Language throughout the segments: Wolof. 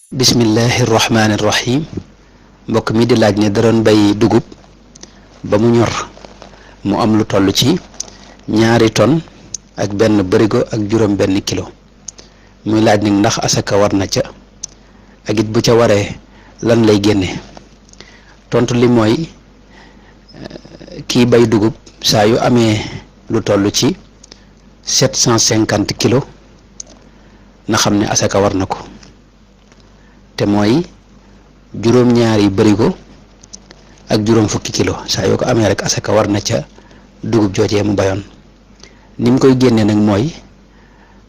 bismillahi rahmaani rahim. Mbokk mi di laaj ne da doon bay dugub ba mu ñor mu am lu toll ci 2 tonnes ak benn bërigo ak juróom benn kilo muy laaj nag ndax asaka war na ca ak it bu ca waree lan lay génne. tontu li mooy kii bay dugub saa yu amee lu toll ci 750 kilos na xam ne asaka war na ko, te mooy juróom-ñaari bërigo ak juróom fukki kilo saa yoo ko amee rek asaka war na ca dugub joojee mu bayoon. ni mu koy génnee nag mooy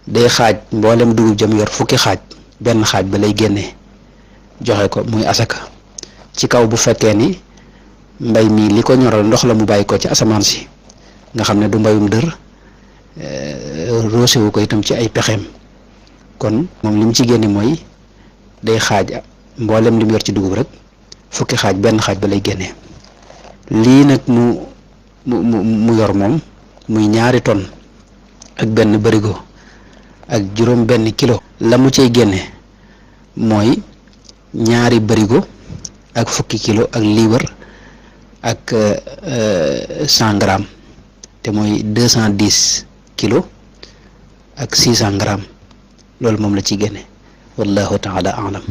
day xaaj mboolem dugub jëm yor fukki xaaj, benn xaaj ba lay génnee joxe ko muy asaka. ci kaw bu fekkee ni mbay mi li ko ñoral ndox la mu bàyyi ko ci asamaan si nga xam ne du mbayum dër, rosewu ko itam ci ay pexeem, kon moom li mu ci génne mooy day xaaj mboolem li mu yor ci dugub rek fukki xaaj, benn xaaj ba lay génnee. lii nag mu yor moom muy 2 tonnes ak benn bërigo ak juróom benn kilo, la mu cay génne mooy 2 bërigo ak fukki kilo ak liibar ak 100 grammes, te mooy 210 kilos ak 600 grammes. loolu moom la ciy génne. wallahu taala alam.